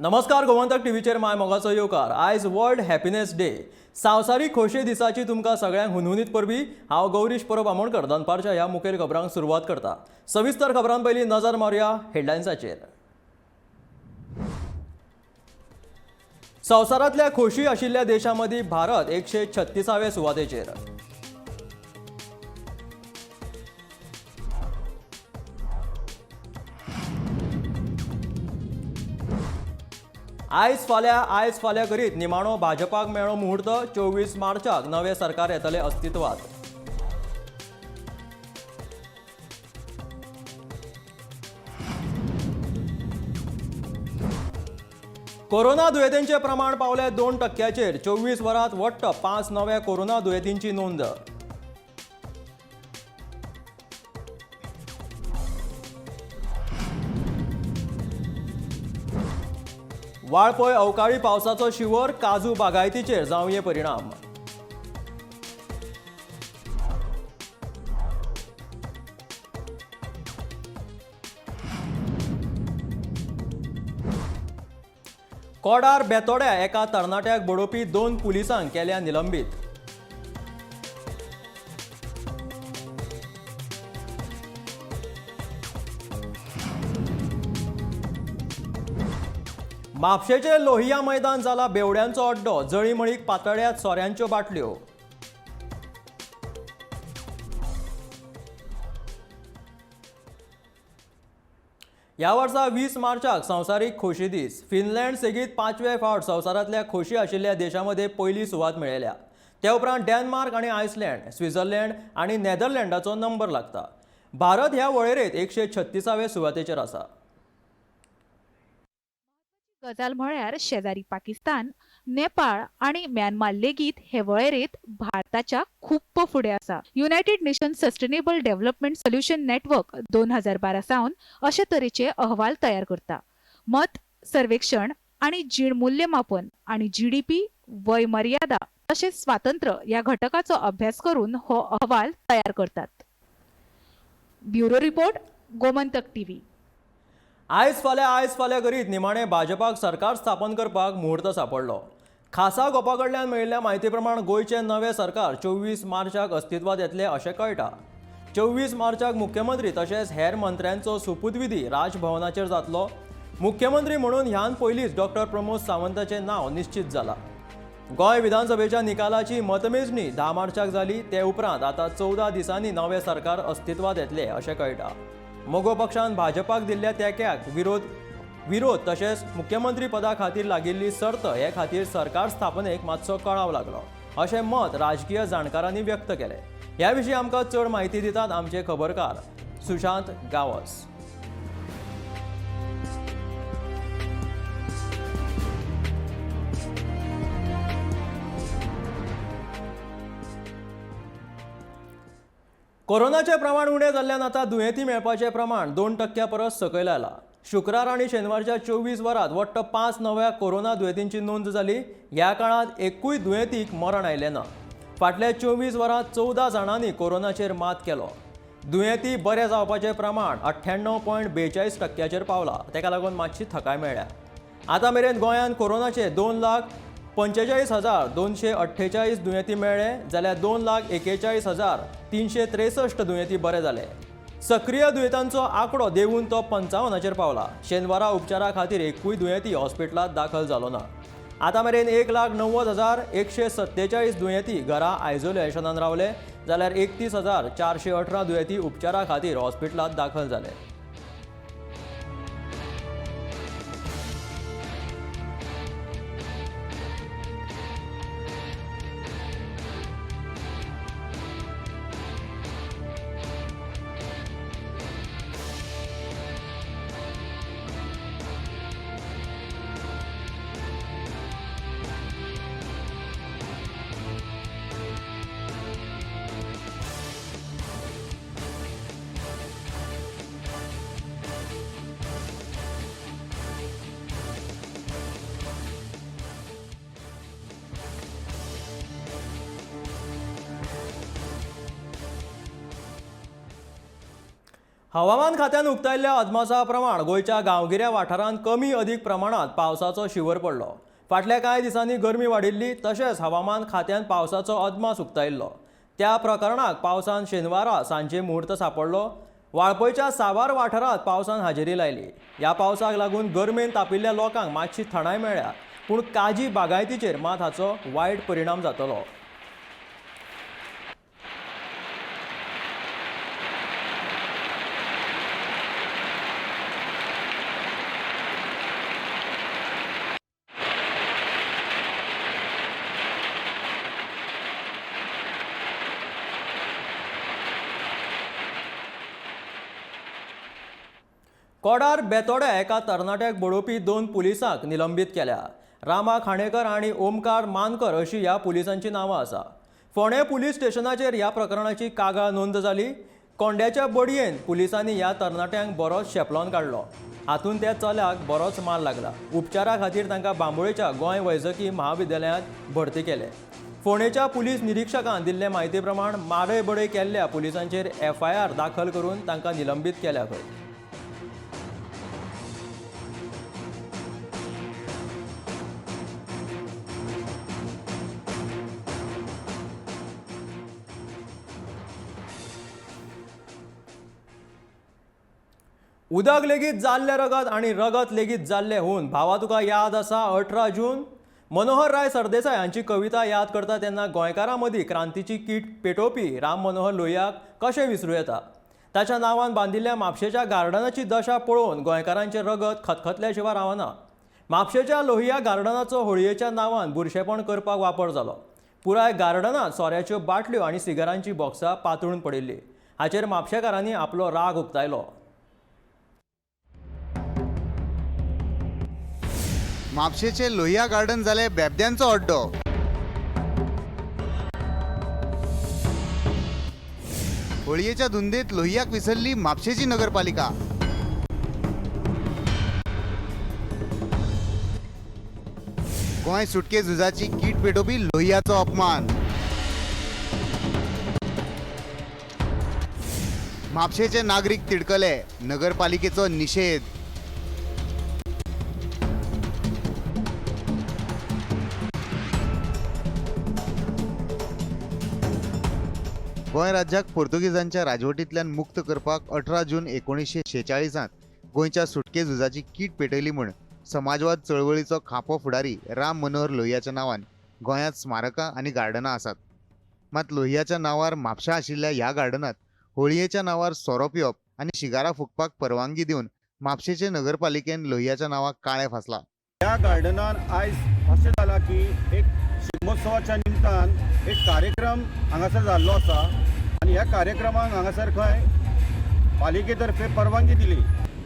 नमस्कार, गोमंतक टीव्हीचेर माय मोगाचो येवकार. आयज वर्ल्ड हॅपिनेस डे. संवसारीक खोशये दिसाची तुमकां सगळ्यांक हुनहुनीत परबी. हांव गौरीश परब आमोणकर दनपारच्या ह्या मुखेल खबरांक सुरवात करता. सविस्तर खबरां पयलीं नजर मारुया हेडलायन्साचेर. संवसारांतल्या खोशी आशिल्ल्या देशां मदीं भारत 136व्या सुवातेचेर. आयज फाल्यां आयज फाल्यां करीत निमाणो भाजपाक मेळ्ळो मुहूर्त. 24 मार्चाक नवें सरकार येतलें अस्तित्वात. कोरोना दुयेंतींचें प्रमाण पावलें 2%चेर. 24 वरांत वट्ट 5 नव्या कोरोना दुयेंतींची नोंद. वाळपय अवकाळी पावसाचो शिंवर, काजू बागायतीचेर जावंये परिणाम. कोडार बेतोड्या एका तरणाट्याक बडोवपी 2 पुलिसांक केल्या निलंबीत. म्हापशेचे लोहिया मैदान जाला बेवड्यांचो अड्डो. जळीमळीक पातळ्यात सोऱ्यांच्यो बाटल्यो. ह्या वर्सा 20 मार्चाक संवसारीक खोशी दीस. फिनलँड सेगीत 5वे फावट संवसारांतल्या खोशी आशिल्ल्या देशां मदीं पयली सुवात मेळयल्या. ते उपरांत डॅनमार्क आनी आयसलँड, स्वित्झर्लंड आनी नेदरलँडाचो नंबर लागता. भारत ह्या वळेरेंत 136व्या सुवातेचेर आसा. गजाल म्हळ्यार शेजारी पाकिस्तान, नेपाळ आनी म्यानमार लेगीत हे वळेरेंत भारताच्या खूब फुडें आसा. United Nation Sustainable Development Solution Network 2012 सावन अशे तरेचे अहवाल तयार करता. मत सर्वेक्षण आनी जीण मूल्यमापन आनी जीडीपी, वय मर्यादा तशेंच स्वातंत्र्य ह्या घटकाचो अभ्यास करून हो अहवाल तयार करतात. Bureau report, Gomantak TV. आयज फाल्यां आयज फाल्यां करीत निमाणे भाजपाक सरकार स्थापन करपाक मुहूर्त सापडलो. खासा गोपा कडल्यान मेळिल्ल्या म्हायती प्रमाण गोंयचें नवें सरकार 24 मार्चाक अस्तित्वात येतलें अशें कळटा. 24 मार्चाक मुख्यमंत्री तशेंच हेर मंत्र्यांचो सोपूतविधी राजभवनाचेर जातलो. मुख्यमंत्री म्हणून ह्यान पयलींच डॉक्टर प्रमोद सावंताचें नांव निश्चित जालां. गोंय विधानसभेच्या निकालाची मतमेजणी 10 मार्चाक जाली. ते उपरांत आतां 14 दिसांनी नवें सरकार अस्तित्वात येतलें अशें कळटा. मगो पक्षान भाजपाक दिल्ल्या तेंक्याक विरोध तशेंच मुख्यमंत्री पदा खातीर लागिल्ली सर्त हे खातीर सरकार स्थापनेक मातसो कळाव लागलो अशें मत राजकीय जाणकारांनी व्यक्त केलें. ह्या विशीं आमकां चड म्हायती दितात आमचे खबरकार सुशांत गांवस. कोरोनाचें प्रमाण उणें जाल्ल्यान आतां दुयेंती मेळपाचें प्रमाण 2% परस सकयल आयलां. शुक्रार आनी शेनवारच्या 24 वरांत वट्ट 5 नव्या कोरोना दुयेंतींची नोंद जाली. ह्या काळांत एकूय दुयेंतीक मरण आयलें ना. फाटल्या 24 वरांत 14 जाणांनी कोरोनाचेर मात केलो. दुयेंती बरे जावपाचें प्रमाण 98.42% पावलां. ताका लागून मातशी थकाय मेळ्ळ्या. आतां मेरेन गोंयांत कोरोनाचे 2,45,248 दुयेंती मेळ्ळे जाल्यार 2,41,363 दुयेंती बरे जाले. सक्रीय दुयेंतांचो आंकडो देंवून तो 55 पावला. शेनवारा उपचारा खातीर एकूय दुयेंती हॉस्पिटलांत दाखल जालो ना. आतां मेरेन 1,90,147 दुयेंती घरा आयसोलेशनान रावले जाल्यार 31,418 दुयेंती उपचारा खातीर हॉस्पिटलांत दाखल जाले. हवामान खात्यान उक्तायल्ल्या अदमासा प्रमाण गोंयच्या गांवगिऱ्या वाठारांत कमी अदीक प्रमाणांत पावसाचो शिंवर पडलो. फाटल्या कांय दिसांनी गरमी वाडिल्ली, तशेंच हवामान खात्यान पावसाचो अदमास उक्तायल्लो. त्या प्रकरणाक पावसान शेनवारा सांजे मुहूर्त सांपडलो. वाळपयच्या साबार वाठारांत पावसान हाजेरी लायली. ह्या पावसाक लागून गरमेन तापिल्ल्या लोकांक मातशी थंडाय मेळ्ळ्या, पूण काजी बागायतीचेर मात हाचो वायट परिणाम जातलो. कोडार बेतोड्या एका तरणाट्याक बडोवपी 2 पुलिसांक निलंबीत केल्या. रामा खाणेकर आनी ओमकार मानकर अशी ह्या पुलिसांची नांवां आसा. फोंडें पुलीस स्टेशनाचेर ह्या प्रकरणाची कागाळ नोंद जाली. कोंड्याच्या बडयेन पुलिसांनी ह्या तरणाट्यांक बरोच शेपलावन काडलो. हातूंत त्या चल्याक बरोच मार लागला. उपचारा खातीर तांकां बांबोळेच्या गोंय वैजकी म्हाविद्यालयांत भरती केले. फोंडेच्या पुलीस निरीक्षकान दिल्ले म्हायती प्रमाण मारय बडय केल्ल्या पुलिसांचेर एफआयआर दाखल करून तांकां निलंबीत केल्या खंय. उदक लेगीत जाल्लें रगत आनी रगत लेगीत जाल्लें हून. भावा तुका याद आसा 18 जून? मनोहर राय सरदेसाय हांची कविता याद करता तेन्ना गोंयकारां मदीं क्रांतीची कीट पेटोवपी राम मनोहर लोहियाक कशें विसरूं येता? ताच्या नांवान बांदिल्ल्या म्हापशेच्या गार्डनाची दशा पळोवन गोंयकारांचें रगत खतखतल्या शिवाय रावना. म्हापशेच्या लोहिया गार्डनाचो होळयेच्या नांवान बुरशेपण करपाक वापर जालो. पुराय गार्डनांत सोऱ्याच्यो बाटल्यो आनी सिगारांची बॉक्सां पातळून पडिल्ली. हाचेर म्हापशेकारांनी आपलो राग उक्तायलो. म्हापशेचे लोहिया गार्डन जाले बेबद्यांचो अड्डो. होळयेच्या धुंदेत लोहियाक विसरली म्हापशेची नगरपालिका. गोंय सुटके झुजाची कीट पेटोवपी लोहियाचो अपमान. म्हापशेचे नागरीक तिडकले, नगरपालिकेचो निषेध. गोंय राज्याक पोर्तुगीजांच्या राजवटींतल्यान मुक्त करपाक 18 जून 1946 गोंयच्या सुटके झुजाची कीट पेटयली म्हूण समाजवाद चळवळीचो खांपो फुडारी राम मनोहर लोहियाच्या नांवान गोंयांत स्मारकां आनी गार्डनां आसात. मात लोहियाच्या नांवार म्हापशा आशिल्ल्या ह्या गार्डनांत होळयेच्या नांवार सोरो पिवप आनी शिगारां फुंकपाक परवानगी दिवन म्हापशेचे नगरपालिकेन लोहियाच्या नांवाक काळें फासलां. ह्या गार्डनान आयज अशें जालां की एक शिगमोत्सवाच्या निमतान एक कार्यक्रम हांगासर जाल्लो आसा आनी ह्या कार्यक्रमाक हांगासर खंय पालिके तर्फे परवानगी दिली,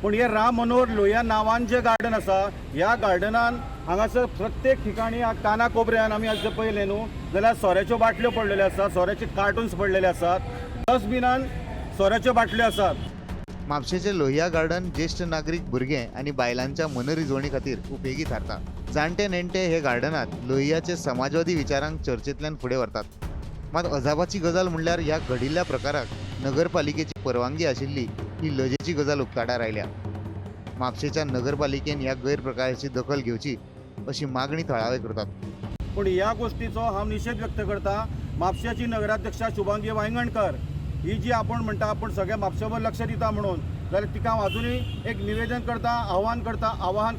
पूण हे राम मनोहर लोहिया नांवान जें गार्डन आसा ह्या गार्डनान हांगासर प्रत्येक ठिकाणी काना कोपऱ्यान आमी आज पळयलें न्हू जाल्यार सोऱ्याच्यो बाटल्यो पडलेल्यो आसात, सोऱ्याचे कार्टून्स पडलेले आसात, डस्टबिनान सोऱ्याच्यो बाटल्यो आसात. म्हापशेचे लोहिया गार्डन ज्येश्ठ नागरीक, भुरगे आनी बायलांच्या मनरिजवणी खातीर उपेगी थारता. जाणटे नेणटे हे गार्डनांत लोहियाचे समाजवादी विचारांक चर्चेंतल्यान फुडें व्हरतात. मात अजापाची गजाल म्हणल्यार ह्या घडिल्ल्या प्रकाराक नगरपालिकेची परवानगी आशिल्ली ही लजेची गजाल उक्ताडार आयल्या. म्हापशेच्या नगरपालिकेन ह्या गैरप्रकाराची दखल घेवची अशी मागणी थळावे करतात. पूण ह्या गोष्टीचो हांव निशेध व्यक्त करता. म्हापशेची नगराध्यक्षा शुभांगी वायंगणकर ही जी आपूण म्हणटा आपूण सगळ्या म्हापशेवर लक्ष दिता म्हणून, जाल्यार तिका हांव अजुनूय एक निवेदन करता, आवाहन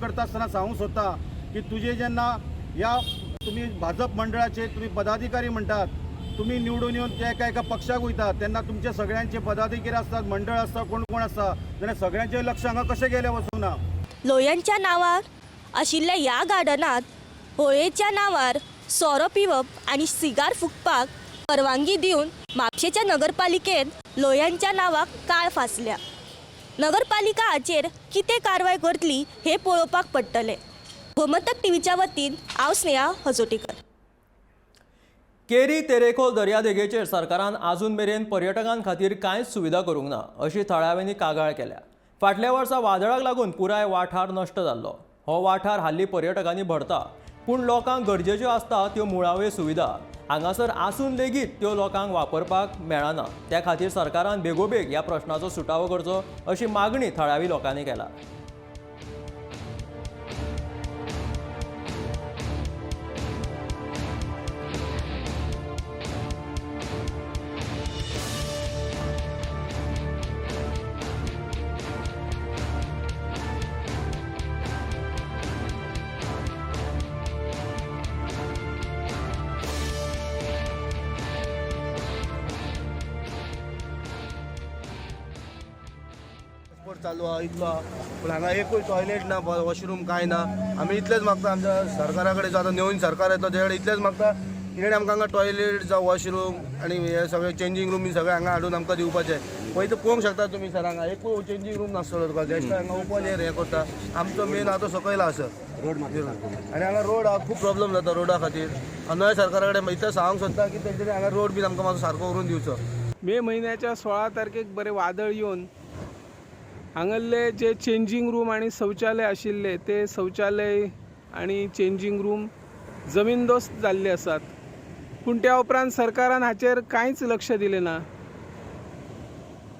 करता आसतना सांगूंक सोदता की तुजे जेन्ना ह्या तुमी भाजप मंडळाचे तुमी पदाधिकारी म्हणटात, तुमी निवडून येवन ते एका एका पक्षाक वयतात तेन्ना तुमचे सगळ्यांचे पदाधिकारी आसतात, मंडळ आसता, कोण कोण आसता, जाल्यार सगळ्यांचें लक्ष हांगा कशें गेलें वचूंक ना. लोहियांच्या नांवार आशिल्ल्या ह्या गार्डनांत होळयेच्या नांवार सोरो पिवप आनी सिगार फुंकपाक परवानगी दिवन म्हापशेच्या नगरपालिकेन लोहियांच्या नांवाक काळ फासल्या. नगरपालिका हाचेर कितें कारवाय करतली हें पळोवपाक पडटलें. गोमंतक टीव्हीच्या वतीन हांव स्नेहा हजोटीकर. केरी तेरेखोल दर्यादेगेचेर सरकारान आजून मेरेन पर्यटकां खातीर कांयच सुविधा करूंक ना अशी थळाव्यांनी कागाळ केल्या. फाटल्या वर्सा वादळाक लागून पुराय वाठार नश्ट जाल्लो. हो वाठार हाल्ली पर्यटकांनी भरता, पूण लोकांक गरजेच्यो आसता त्यो मुळाव्यो सुविधा हांगासर आसून लेगीत त्यो लोकांक वापरपाक मेळना. त्या खातीर सरकारान बेगोबेग ह्या प्रश्नाचो सुटावो करचो अशी मागणी थळावी लोकांनी केला. चालू आहा इतलो आहा पूण हांगा एकूय टॉयलेट ना, वॉशरूम कांय ना. आमी इतलेंच मागता आमच्या सरकारा कडेन, जो आतां नवीन सरकार येतलो तेजे कडेन इतलेंच मागता कितें आमकां हांगा टॉयलेट जावं वॉशरूम आनी हे सगळे चेंजींग रूम बी सगळें हांगा हाडून आमकां दिवपाचें. पळय पळोवंक शकता तुमी सर, हांगा एकूय चेंजींग रूम नासतलो तुका. गेस्ट हांगा ओपन एयर हें करता. आमचो मेन आहा तो सकयल आसा रोड, आनी हांगा रोड आहा, खूब प्रॉब्लम जाता रोडा खातीर. नव्या सरकारा कडेन इतलें सांगूंक सोदता की तेंच्यांनी हांगा रोड बीन आमकां मातसो सारको करून दिवचो. मे म्हयन्याच्या 16 तारखेक बरें वादळ येवन हांगल्ले जे चेंजींग रूम आनी शौचालय आशिल्ले ते शौचालय आनी चेंजींग रूम जमीनदोस्त जाल्ले आसात. पूण त्या उपरांत सरकारान हाचेर कांयच लक्ष दिलें ना.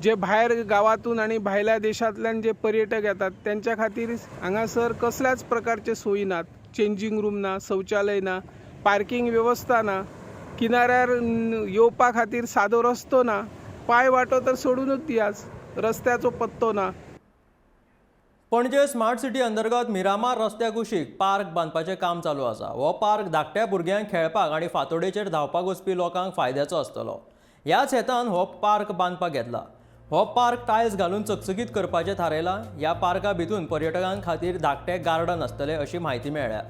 जे भायर गांवांतून आनी भायल्या देशांतल्यान जे पर्यटक येतात तेंच्या खातीर हांगासर कसल्याच प्रकारचे सोयी नात. चेंजींग रूम ना, शौचालय ना, पार्कींग वेवस्था ना, किनाऱ्यार येवपा खातीर सादो रस्तो ना, पांय वाटो तर सोडूनच दियाच, रस्त्याचो पत्तो ना. पणजे स्मार्ट सिटी अंतर्गत मिरामार रस्त्या कुशीक पार्क बांदपाचें काम चालू आसा. हो पार्क धाकट्या भुरग्यांक खेळपाक आनी फांतोडेचेर धांवपाक वचपी लोकांक फायद्याचो आसतलो. ह्याच हेतान हो पार्क बांदपाक घेतला. हो पार्क टायल्स घालून चकचकीत करपाचें थारायलां. ह्या पार्का भितून पर्यटकां खातीर धाकटें गार्डन आसतलें अशी म्हायती मेळ्ळ्या.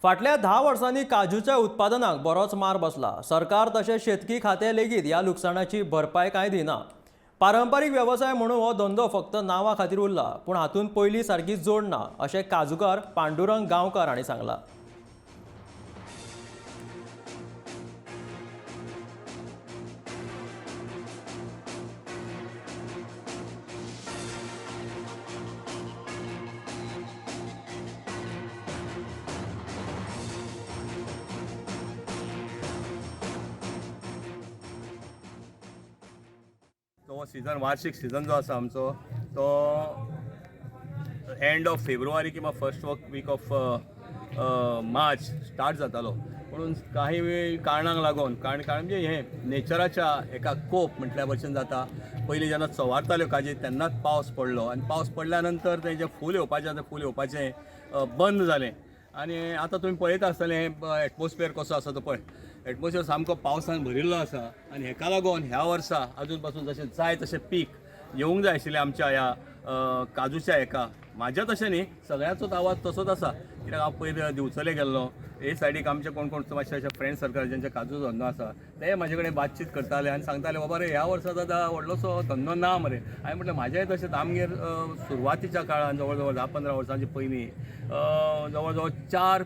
फाटल्या 10 वर्सांनी काजूच्या उत्पादनाक बरोच मार बसला. सरकार तशें शेतकी खातें लेगीत ह्या लुकसाणाची भरपाय कांय दिना. पारंपारीक वेवसाय म्हणून हो धंदो फक्त नांवा खातीर उरला, पूण हातूंत पयलीं सारकी जोड ना अशें काजूकार पांडुरंग गांवकार हांणी सांगलां. तो सीजन, वार्षिक सीजन जो आसा आमचो तो एंड ऑफ फेब्रुवारी किंवा first week of March start जातालो. म्हणून काही कारणांक लागून, कारण म्हणजे हें नेचराच्या एका कोप म्हटल्या भशेन जाता. पयलीं जेन्ना चवारताल्यो काजी तेन्नाच पावस पडलो आनी पावस पडल्या नंतर तें जें फूल येवपाचें आतां फूल येवपाचें बंद जालें. आनी आतां तुमी पळयता आसतलें हें एटमॉस्फियर कसो आसा तो पळय, एटमॉस्फियर सामको पावसान भरिल्लो आसा. आनी हेका लागून ह्या वर्सा आजून पासून जशें जाय तशें पीक येवंक जाय आशिल्लें आमच्या ह्या काजूच्या हेका. म्हाज्या तशें न्ही, सगळ्यांचोच आवाज तसोच आसा. कित्याक हांव पयर दिवचले गेल्लो, हे सायडीक आमचे कोण कोण मातशे अशे फ्रेंड सर्कल ज्यांचे काजूचो धंदो आसा ते म्हाजे कडेन बातचीत करताले आनी सांगताले, बाबा रे ह्या वर्सा दादा व्हडलोसो धंदो ना मरे. हांवें म्हटलें म्हाजेंय तशेंच. आमगेर सुरवातीच्या काळान जवळ जवळ 10-15 वर्सांचे पयलीं जवळ जवळ 4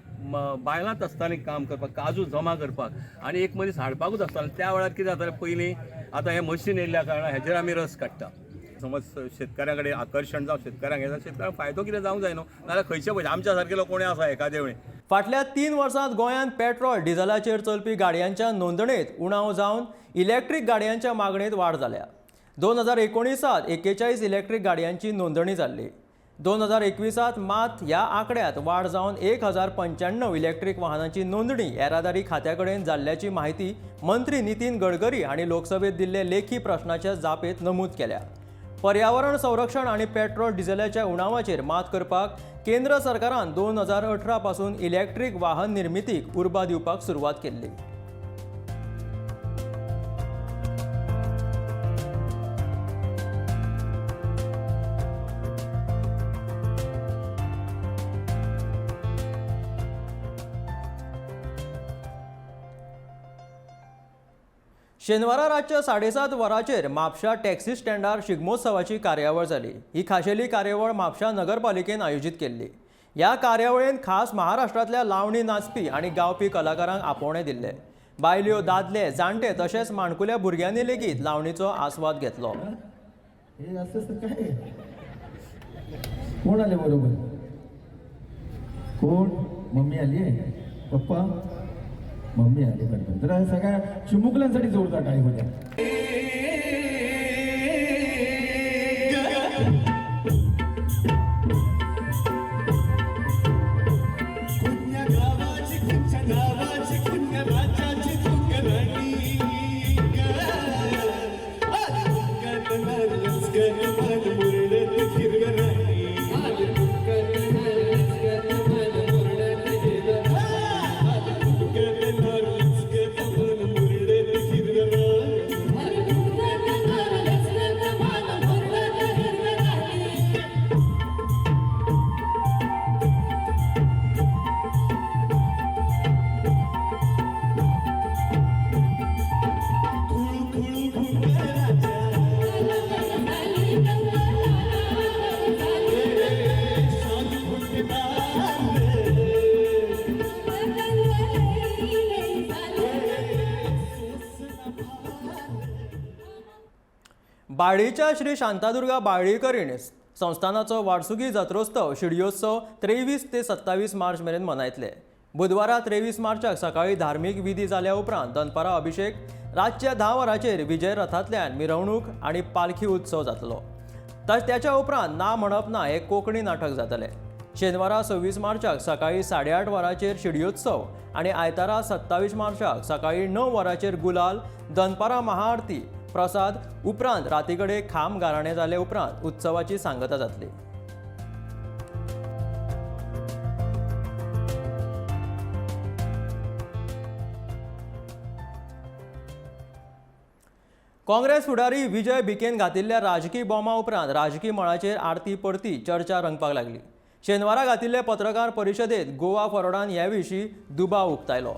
बायलांच आसतालीं काम करपाक, काजू जमा करपाक, आनी एक मनीस हाडपाकूच आसतालो. त्या वेळार कितें जातालें पयलीं, आतां हें मशीन येयल्ल्या कारणान हेजेर आमी रस काडटा. समज शेतकऱ्यां कडेन आकर्शण जावं, शेतकऱ्यांक हें जावं, शेतकऱ्यांक फायदो कितें जावंक जाय न्हू, नाजाल्यार खंयचे पयशे आमच्या सारके लोक कोणूय आसा एखादे वेळी. फाटल्या 3 वर्सांत गोंयांत पेट्रोल डिझलाचेर चलपी गाडयांच्या नोंदणेंत उणाव जावन इलेक्ट्रीक गाडयांच्या मागणेंत वाड जाल्या. 2019 41 इलेक्ट्रीक गाडयांची नोंदणी जाल्ली. 2021 मात ह्या आंकड्यांत वाड जावन 1095 इलेक्ट्रीक वाहनांची नोंदणी येरादारी खात्या कडेन जाल्ल्याची माहिती मंत्री नितीन गडकरी हांणी लोकसभेत दिल्ले लेखी प्रश्नाच्या जापेंत नमूद केल्या. पर्यावरण संरक्षण आनी पेट्रोल डिझलाच्या उणावाचेर मात करपाक केंद्र सरकारान 2018 पासून इलेक्ट्रीक वाहन निर्मितीक उर्बा दिवपाक सुरवात केल्ली. शेनवारा रातच्या 7:30 वरांचेर म्हापशा टॅक्सी स्टँडार शिगमोत्सवाची कार्यावळ जाली. ही खाशेली कार्यावळ म्हापशा नगरपालिकेन आयोजीत केल्ली. ह्या कार्यावळीन खास महाराष्ट्रांतल्या लावणी नाचपी आनी गावपी कलाकारांक आपोवणें दिल्लें. बायल्यो, दादले, जाणटे तशेंच माणकुल्या भुरग्यांनी लेगीत लावणीचो आस्वाद घेतलो. कोण आले बरोबर? कोण? मम्मी आली आहे, पप्पा, मम्मी आली. बरोबर. तर सगळ्या चिमुकल्यांसाठी जोरदार टाळी होत्या. बाळीच्या श्री शांतादुर्गा बाळीकरीण संस्थानाचो वार्सुकी जात्रोत्सव शिडयोत्सव 23 ते 27 मार्च मेरेन मनयतले. बुधवारा 23 मार्चाक सकाळी धार्मीक विधी जाल्या उपरांत दनपारा अभिषेक, रातच्या 10 वरांचेर विजय रथांतल्यान मिरवणूक आनी पालखी उत्सव जातलो. त्याच्या उपरांत ना म्हणप ना हे कोंकणी नाटक जातलें. शेनवारा 26 मार्चाक सकाळी 8:30 वरांचेर शिडयोत्सव आनी आयतारा 27 मार्चाक सकाळी 9 वरांचेर गुलाल, दनपारा महाआरती, प्रसाद उपरांत रातीकडे खाम गाराणे जाले उपरांत उत्सवाची सांगता जातली. काँग्रेस फुडारी विजय भिकेन घातिल्ल्या राजकी बॉमा उपरांत राजकी मळाचेर आरती परती चर्चा रंगपाक लागली. शेनवारा घातिल्ले पत्रकार परिशदेत गोवा फॉरवर्डान हे विशीं दुबाव उक्तायलो.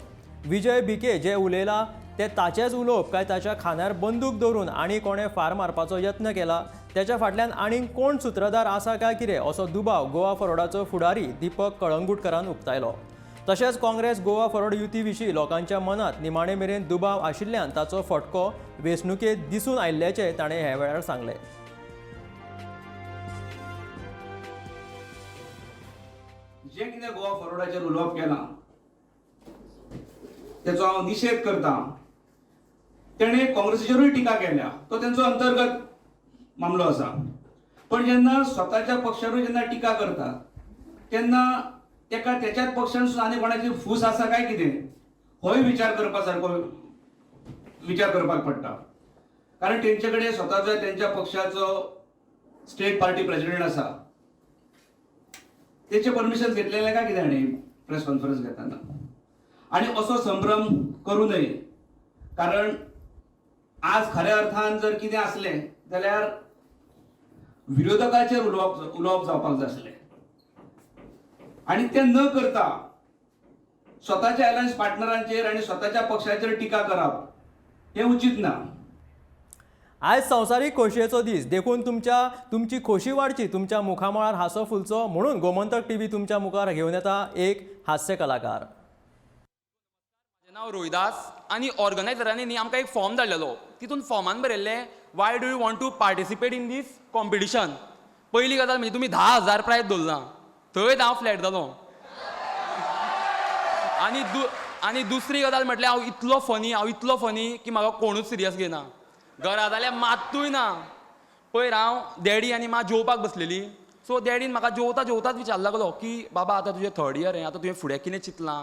विजय भिके जे उलयला ते ताचेच उलोवप काय ताच्या खांद्यार बंदूक दवरून आनी कोणें फार मारपाचो यत्न केला, त्याच्या फाटल्यान आनीक कोण सुत्रधार आसा काय कितें असो दुबाव गोवा फॉरवर्डाचो फुडारी दीपक कळंगुटकरान उक्तायलो. तशेंच काँग्रेस गोवा फॉरवर्ड युती विशीं लोकांच्या मनांत निमाणे मेरेन दुबाव आशिल्ल्यान ताचो फटको वेंचणुकेंत दिसून आयिल्ल्याचें ताणें ह्या वेळार सांगलें. जें कितें गोवा फॉरवर्डाचेर उलोवप केलां तेचो हांव निशेध करता. तेणें काँग्रेसीचेरूय टिका केल्या, तो तेंचो अंतर्गत मामलो आसा. पण जेन्ना स्वताच्या पक्षारूय जेन्ना टिका करता तेन्ना तेका तेच्याच पक्षान आनी कोणाची फूस आसा काय कितें होय विचार करपा सारको विचार करपाक पडटा. कारण तेंचे कडेन स्वताचो तेंच्या पक्षाचो स्टेट पार्टी प्रेसिडेंट आसा, तेचें परमिशन घेतलेलें काय कितें हाणें प्रेस कॉन्फरन्स घेतना. आनी असो संभ्रम करूं नये, कारण आज खऱ्या अर्थान जर कितें आसलें जाल्यार विरोधकाचेर उलोवप उलोवप जावपाक जाय आसलें आनी तें न करता स्वताच्या अलायन्स पार्टनरांचेर आनी स्वताच्या पक्षाचेर टिका करप हें उचीत ना. आयज संवसारीक खोशयेचो दीस, देखून तुमची खोशी वाडची, तुमच्या मुखामळार हांसो फुलचो म्हणून गोमंतक टीव्ही तुमच्या मुखार घेवन येता एक हास्य कलाकार. म्हजें नांव रोहिदास आनी ऑर्गनायझरांनी न्ही आमकां एक फॉर्म धाडलेलो. तितून फॉर्मान बरयल्लें why do you want to participate in this competition. पयली गजाल म्हणजे तुमी 10,000 प्रायज दवरला, थंयच हांव फ्लॅट जालो. आनी दुसरी गजाल म्हटल्यार हांव इतलो फनी, हांव इतलो फनी की म्हाका कोणूच सिरियस घेना. घरा जाल्यार मात्तूय ना. पयर हांव डॅडी आनी मां जेवपाक बसलेली. सो डॅडीन म्हाका जेवता जेवताच विचारला लागलो की बाबा आतां तुजें थर्ड इयर हें, आतां तुवें फुडें कितें चिंतलां?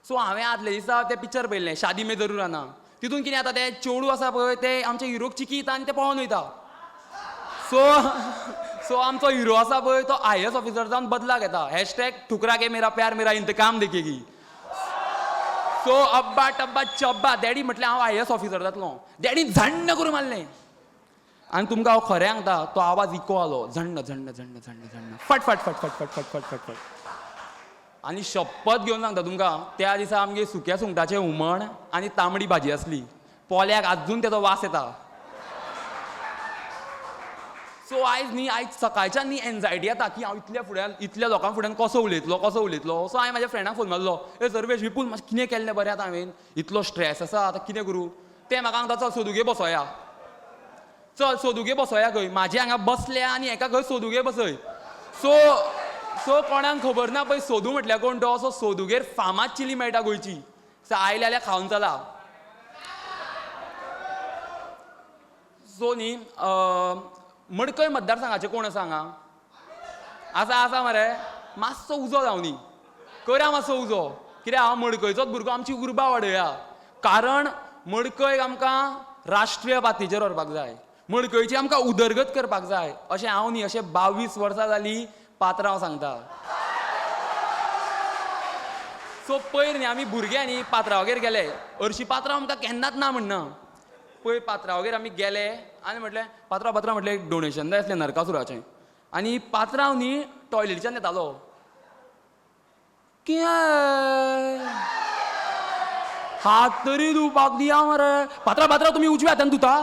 सो हांवें आदले दिसा तें पिक्चर पळयल्लें शादी में जरूर आना. तितून कितें जाता, तें चेडूं आसा पळय तें आमच्या हिरोक चिकीता आनी तें पळोन वयता. सो सो आमचो हिरो आसा पळय तो आयएएस ऑफिसर जावन बदला घेता. हॅशटॅग ठुकरा के मेरा प्यार मेरा इंतकाम देखेगी. सो अब्बा टब्बा चब्बा डॅडी म्हटलें हांव आयएएस ऑफिसर जातलो. डॅडीन झण्ण करून मारलें. आनी तुमकां हांव खरें सांगता, तो आवाज इको आलो, झण्ण झण्ण झण्ण झण्ण झण्ण फट फट फट फट फट फट फट फट फट. आनी शपथ घेवन सांगता तुमकां, त्या दिसा आमगे सुक्या सुंगटाचें हुमण आनी तांबडी भाजी आसली. पोल्याक आजून तेजो वास येता. सो आयज न्ही, आयज सकाळच्यान न्ही एन्जायटी येता की हांव इतल्या फुड्यान इतल्या लोकां फुड्यान कसो उलयतलो, कसो उलयतलो. सो हांवें म्हाज्या फ्रेंडाक फोन मारलो, ए सर्वेश, विपूल, मातशें कितें केल्लें बरें आतां हांवें, इतलो स्ट्रेस आसा, आतां कितें करूं? तें म्हाका सांगता चल सोदुगे बसोया, चल सोदुगे बसोया खंय, म्हाजे हांगा बसल्या आनी हेका खंय सोदुगे बसय. सो सो कोणाक खबर ना पळय सोदू म्हटल्यार कोण तो. सो सोदुगेर फामाद चिली मेळटा गोंयची. सो आयले जाल्यार खावन चला. सो न्ही मडकय मतदारसंघाचे कोण आसा हांगा? आसा आसा मरे, मातसो उजो जावनी करा, मातसो उजो. कित्याक हांव मडकयचोच भुरगो, आमची उर्बा वाडया. कारण मडकय आमकां राष्ट्रीय पातळीचेर व्हरपाक जाय, मडकयची आमकां उदरगत करपाक जाय. अशें हांव न्ही, अशें 22 वर्सां जालीं पात्रांव सांगता. सो पयर न्ही आमी भुरगे न्ही पात्रांवागेर गेले. हरशीं पात्रांव आमकां केन्नाच ना म्हणना. पयर पात्रांवागेर आमी गेले आनी म्हटलें पात्रांव पात्रांव म्हटलें एक डोनेशन जाय आसलें नरकासुराचें. आनी पात्रांव न्ही टॉयलेटीच्यान येतालो. कितें हात तरी धुवपाक दिया मरे. पात्रांव पात्रांव तुमी उजव्या हातान धुता?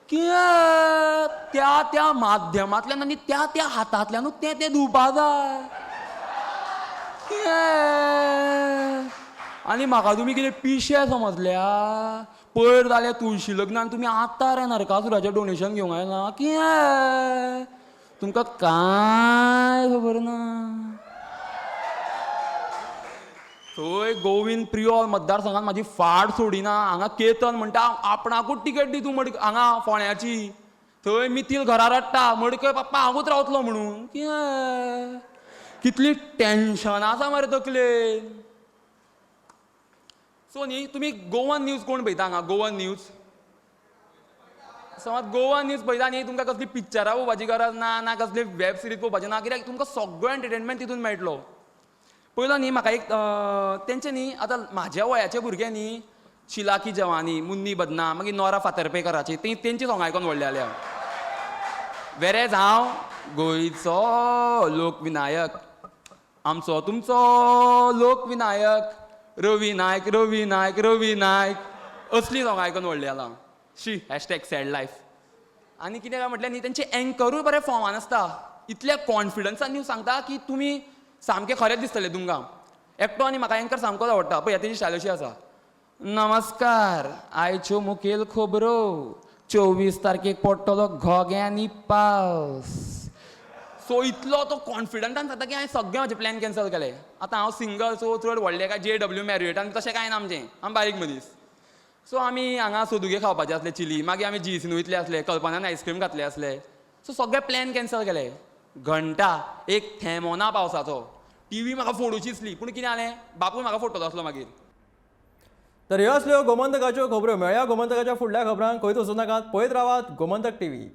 कितें त्या त्या माध्यमांतल्यान आनी त्या त्या हातांतल्यानूच तें तें धुवपा जाय. कितें आनी म्हाका तुमी कितें पिशे समजल्या? पयर जालें तुळशी लग्नान तुमी आतां रे नरकासुराचें डोनेशन घेवंक आयला? कितें तुमकां कांय खबर ना. थंय गोविंद प्रियोळ मतदारसंघात म्हाजी फाट सोडिना. हांगा केतन म्हणटा आपणाकूच टिकेट दी तूं मडक हांगा फोंड्याची. थंय मितील घरा रडटा मडकय पप्पा हांवूच रावतलो म्हणून. कितें कितली टेन्शनां आसा मरे तकलेन. सो न्ही तुमी गोवन न्यूज कोण पळयता हांगा? गोवन न्यूज समज गोवन न्यूज पळयता न्ही, तुमकां कसली पिक्चरां पळोवपाची गरज ना, ना कसली वेब सिरीज पळोवपाची ना, कित्याक तुमकां सगळो एंटरटेनमेंट तितून मेळटलो. पयलो न्ही म्हाका एक तेंचे न्ही आतां म्हाज्या वयाचे भुरगे न्ही शिला की जवानी, मुन्नी बदनाम, मागीर नोरा फातर्पेकराची ती तेंची सोंगां आयकोन व्हडले जाल्या. वेरेज हांव गोंयचो लोकविनायक, आमचो तुमचो लोकविनायक, रवी नायक रवी नायक रवी नायक असली सोंगां आयकोन व्हडले जाला. शी हॅशटॅग सॅड लायफ. आनी कितें काय म्हटल्यार न्ही तेंचे एंकरूय बरें फॉमान आसता. इतल्या कॉन्फिडन्सान न्यूज सांगता की तुमी सामकें खरेंच दिसतलें तुमकां. एकटो आनी म्हाका एंकर सामकोच आवडटा. पळय तेजी स्टायल अशी आसा. नमस्कार, आयच्यो मुखेल खबरो, 24 तारखेक पडटलो घोग्यांनी पावस. सो इतलो तो कॉन्फिडंटान सांगता की हांवें सगळें म्हाजें प्लॅन कॅन्सल केलें. आतां हांव सिंगल, सो चड व्हडलें काय JW मॅरियटान तशें कांय ना आमचें, आमी बारीक मनीस. सो आमी हांगा सोदुगे खावपाचे आसले चिली, मागीर आमी जीएसीन वयतले आसले, कल्पनान आयस्क्रीम खातले आसले. सो सगळे प्लॅन कॅन्सल केले. घंटा एक थेंबो ना पावसाचो. टीव्ही म्हाका फोडूची दिसली, पूण कितें जालें, बापूय म्हाका फोडटलो आसलो मागीर. तर ह्यो असल्यो गोमंतकाच्यो खबरो. मेळया गोमंतकाच्या फुडल्या खबरांक. खंयच वचूं नाकात, पळयत रावात गोमंतक टीव्ही.